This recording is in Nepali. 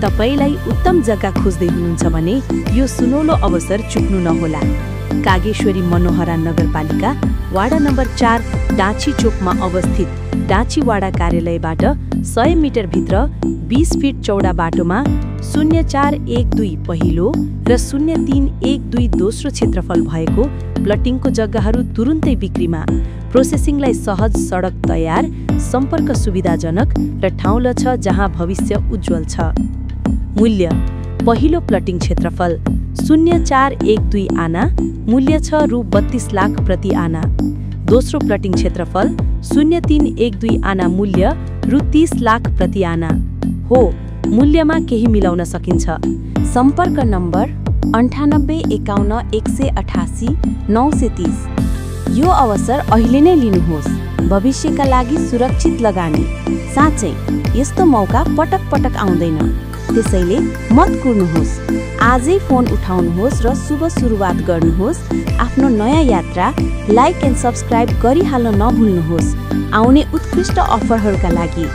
तपाईलाई उत्तम जग्गा खोज्दै हुनुहुन्छ भने यो सुनौलो अवसर चुक्नु नहोला। कागेश्वरी मनोहरा नगरपालिका वाडा नम्बर 4 डाँची चोकमा अवस्थित डाँची वाडा कार्यालयबाट 100 मिटर भित्र 20 फिट चौडा बाटोमा 0412 पहिलो र 0312 दोस्रो क्षेत्रफल भएको प्लटिङको जग्गाहरू तुरुन्तै बिक्रीमा। प्रोसेसिङलाई सहज, सडक तयार, सम्पर्क सुविधाजनक र ठाउँ छ जहाँ भविष्य उज्जवल छ। मूल्य: पहिलो प्लटिङ क्षेत्रफल 0412 आना, मूल्य छ रु 32 लाख प्रति आना। दोस्रो प्लटिङ क्षेत्रफल 0312 आना, मूल्य रु 30 लाख प्रति आना हो। मूल्यमा केही मिलाउन सकिन्छ। सम्पर्क नम्बर 98 51 188 930। यो अवसर अहिले नै लिनुहोस्। भविष्यका लागि सुरक्षित लगानी। साँच्चै यस्तो मौका पटक पटक आउँदैन, त्यसैले मत कुर्नुहोस्। आजै फोन उठाउनुहोस् र शुभ सुरुवात गर्नुहोस्। आफ्नो नयाँ यात्रा लाइक एन्ड सब्स्क्राइब गरिहाल्न नभुल्नुहोस्। आउने उत्कृष्ट अफरहरूका लागि।